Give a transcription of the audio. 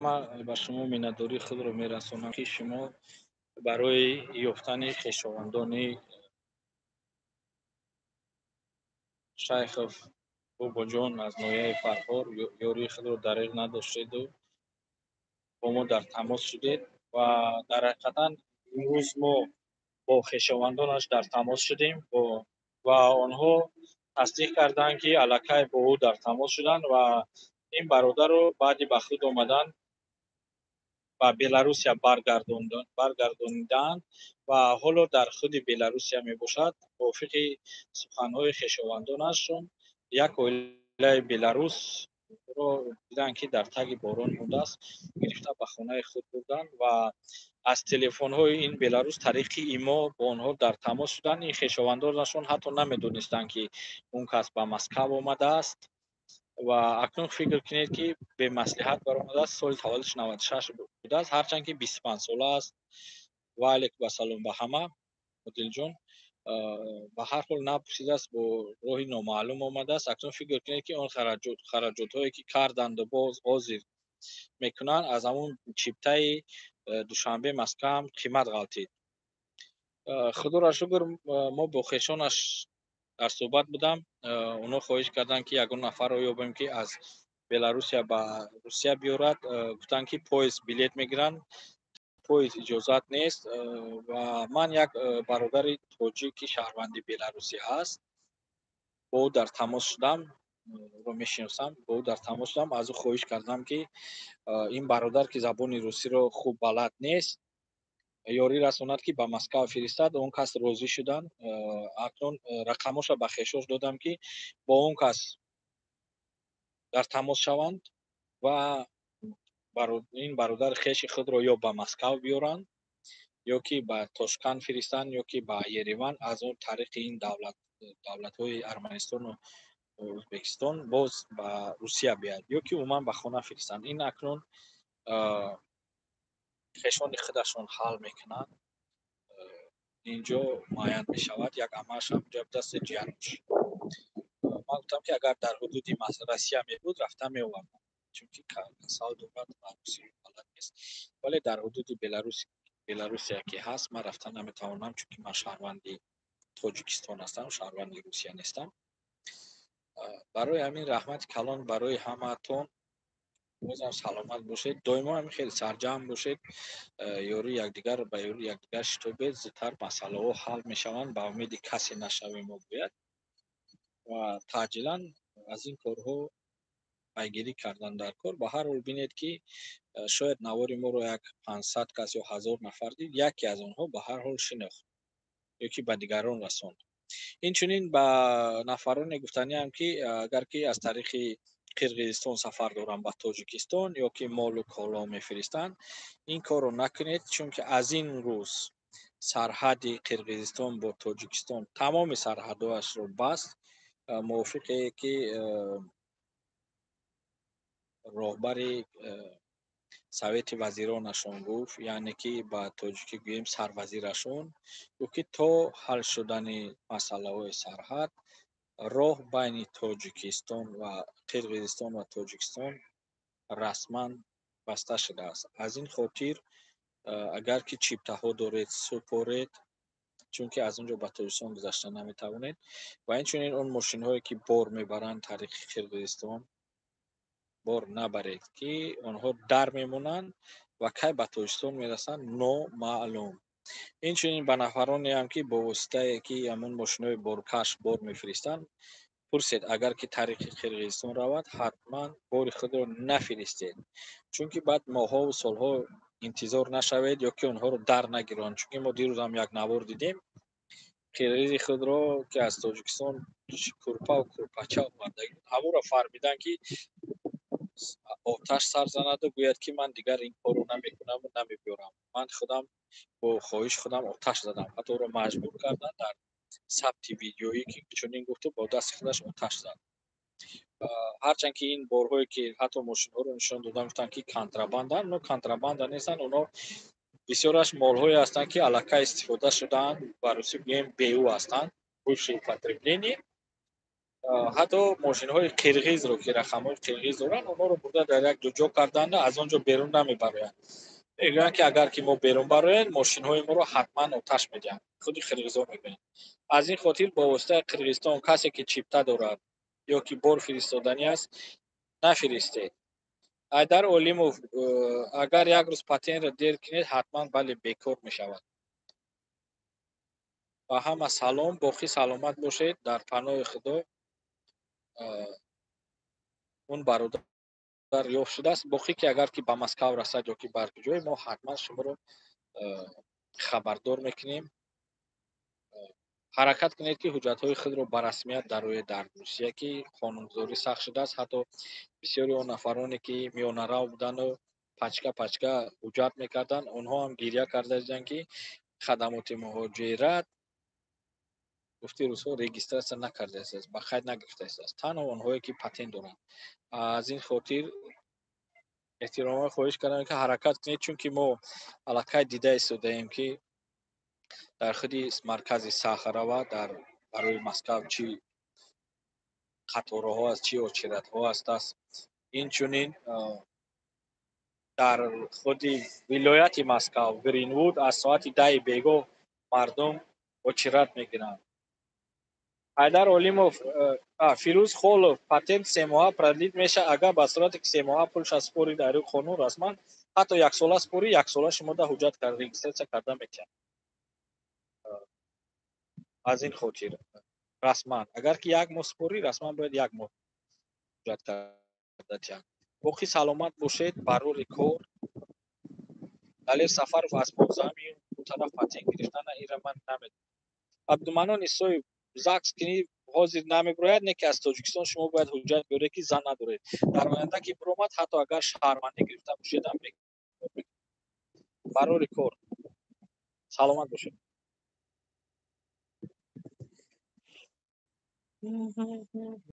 Ба шумо миннатдории худро мерасонам, ки шумо барои ёфтани хешовандони Шайхов Бобоҷон аз ноҳияи Фархор ёрии худро дареғ надоштеду бо мо дар тамос шудед. Ва дар ҳақиқатан имрӯз мо бо хешовандонаш дар тамос шудем ва онҳо тасдиқ карданд, ки аллакай бо ӯ дар тамос шуданд ва ин бародарро баъди ба худ омадан ба Беларусия баргардониданд ва ҳоло дар худи Беларусия мебошад. Мувофиқи суханҳои хешовандонашон, як оилаи беларусро диданд, ки дар таги борон мондааст, гирифта ба хонаи худ бурданд ва аз телефонҳои ин беларус тариқи имо бо онҳо дар тамос шуданд. Ин хешовандонашон ҳатто намедонистанд, ки он кас ба Москав омадааст. Ва акнун фикр кунед, ки бемаслиҳат баромадааст. Соли таваллудаш 96 будааст, ҳарчанд ки 25 сола аст. Ва алайкум ассалом ба ҳама. Одилҷон, ба ҳар ҳол напурсидааст, бо роҳи номаълум омадааст. Акнун фикр кунед, ки он хараҷотҳое, ки карданду боз ҳозир мекунанд, аз ҳамун чиптаи Душанбе Москваам қимат ғалтид. Худоро шукр, мо бо хешонаш дар суҳбат будам. Онҳо хоҳиш карданд, ки ягон нафарро ёбем, ки аз Беларусия ба Русия биёрад. Гуфтанд, ки поезд билет мегиранд, поезд иҷозат нест. Ва ман як бародари тоҷик, ки шаҳрванди Беларусӣ ҳаст, бо ӯ дар тамос шудам, ӯро мешиносам, бо ӯ дар тамос шудам. Аз ӯ хоҳиш кардам, ки ин бародар, ки забони русиро хуб балад нест, ёрӣ расонад, ки ба Москва фиристад. Он кас розӣ шуданд. Акнун рақамоша ба хешош додам, ки бо он кас дар тамос шаванд ва ин бародари хеши худро ё ба Москав биёранд, ё ки ба Тошканд фиристанд, ё ки ба Ереван, аз он тариқи ин давлатҳои Арманистону Ӯзбекистон боз ба Русия биёяд, ё ки умуман ба хона фиристанд. Ин акнун хешони худашон ҳал мекунанд. Инҷо муайян мешавад. Як амааш ҳамҷо будааст, ҷиянаш. Ман гуфтам, ки агар дар ҳудуди Россия мебуд, рафта меовардам, чунки касал дорад ва русӣ балад нест, вале дар ҳудуди Беларусия ки ҳаст, ман рафта наметавонам, чунки ман шаҳрванди Тоҷикистон ҳастам, шаҳрванди Русия нестам. Барои ҳамин раҳмати калон барои ҳамаатон. Бозам саломат бошед, доимо ҳамин хеле сарҷамъ бошед, ёрии якдигар, ба ёрии якдигар шитобед, зудтар масъалаҳо ҳал мешаванд. Ба умеди касе нашавем мо бояд ва таъҷилан аз ин корҳо пайгирӣ кардан дар кор. Ба ҳар ҳол бинед, ки шояд навори моро як 500 кас ё 1000 нафар дид, яке аз онҳо ба ҳар ҳол шинохт ё ки ба дигарон расонд. Инчунин ба нафароне гуфтаниам, ки агар ки аз тариқи Қирғизистон сафар доранд ба Тоҷикистон ё ки молу коло мефиристанд, ин корро накунед, чунки аз ин рӯз сарҳади Қирғизистон бо Тоҷикистон тамоми сарҳадҳояшро баст. Мувофиқе ки роҳбари Совети вазиронашон гуфт, яъне ки ба тоҷикӣ гӯем, сарвазирашон гуфт, ки то ҳал шудани масъалаҳои сарҳад роҳ байни Тоҷикистон ва Қирғизистон ва Тоҷикистон расман баста шудааст. Аз ин хотир агар ки чиптаҳо доред, супоред, чунки аз он ҷо ба Тоҷикистон гузашта наметавонед. Ва инчунин он мошинҳое, ки бор мебаранд, тариқи Қирғизистон бор набаред, ки онҳо дар мемонанд ва кай ба Тоҷикистон мерасанд, номаълум. Инчунин ба нафаронеам, ки бо воситае ки ҳамон мошинҳои боркаш бор мефиристанд, пурсед, агар ки тариқи Қирғизистон равад, ҳатман бори худро нафиристед, чунки баъд моҳову солҳо интизор нашавед ё ки онҳоро дар нагиранд. Чунки мо дирӯзам як навор дидем, қирғизи худро, ки аз Тоҷикистон курпаву курпача оварда, ҳамонро фармиданд, ки оташ сар занаду гӯяд, ки ман дигар ин корро намекунаму намебиёрам, ман худам бо хоҳиши худам оташ задам. Ҳатто ӯро маҷбур карданд дар сабти видеоӣ, ки чунин гуфту бо дасти худаш оташ зад. Ҳарчанд ки ин борҳое, ки ҳатто мошинҳоро нишон додан, гуфтанд, ки контрабанданд, но контрабанда нестанд. Онҳо бисёраш молҳое ҳастанд, ки аллакай истифода шудаанд, ба русӣ гӯем, БУ ҳастанд, бывшее употребление. Ҳатто мошинҳои қирғизро, ки рақамҳои қирғиз доранд, онҳоро бурда дар як ҷо ҷо карданд, аз он ҷо берун намебароянд. Мегӯянд, ки агар ки мо берун бароем, мошинҳои моро ҳатман оташ медиҳанд. Худи қирғизҳо мегӯянд. Аз ин хотир бо воситаи Қирғизистон касе ки чипта дорад ё ки бор фиристоданӣ аст, нафиристед. Айдар Олимов, агар як рӯз патентро дер кунед, ҳатман, бале, бекор мешавад. Ба ҳама салом, боқӣ саломат бошед, дар паноҳи Худо. Он бародар ёфт шудааст. Боқӣ ки агар ки ба Москав расад ё ки бар ҷое, мо ҳатман шуморо хабардор мекунем. Ҳаракат кунед, ки ҳуҷҷатҳои худро ба расмият дароед дар Русия, ки қонунгузорӣ сахт шудааст. Ҳатто бисёри он нафароне, ки миёнарав будану пачка пачка ҳуҷҷат мекарданд, онҳо ҳам гиря карда буданд, ки хадамоти муҳоҷират, гуфти русҳо, регистрация накардааст, ба қайд нагирифтааст танҳо онҳое, ки патент доранд. Аз ин хотир эҳтиромона хоҳиш кардам, ки ҳаракат кунед, чунки мо аллакай дида истодаем, ки дар худи маркази Сахарова дар барои Москав чӣ қатораҳо аст, чӣ очередь ҳо ҳастааст. Инчунин дар худи вилояти Москав, Гринвуд, аз соати 10-и бегоҳ мардум очередь мегиранд. Ҳайдар Олимов, Фирӯз Холов, патент 3 моҳа продлить мешавад, агар ба сурате ки 3 моҳа пулша спорӣ. Дар рӯи қонун расман ҳатто яксола спорӣ, яксола шумо да ҳуҷҷат регистрация карда метиҳанд. Аз ин хотир расман агар ки як моҳ спорӣ, расман бояд як моҳ ҳуҷҷат карда тиҳанд. Боқӣ саломат бошед, барори кор. Далер Сафаров, аз 15-уми июн ду тараф патент гирифтана, инра ман намедонам. Абдуманон Исоев, ЗАГС кунӣ ҳозир намебирояд, не ки аз Тоҷикистон шумо бояд ҳуҷҷат биёред, ки зан надоред. Дар оянда ки биромад, ҳатто агар шаҳрвандӣ гирифта бошедам. Барори кор, саломат бошед.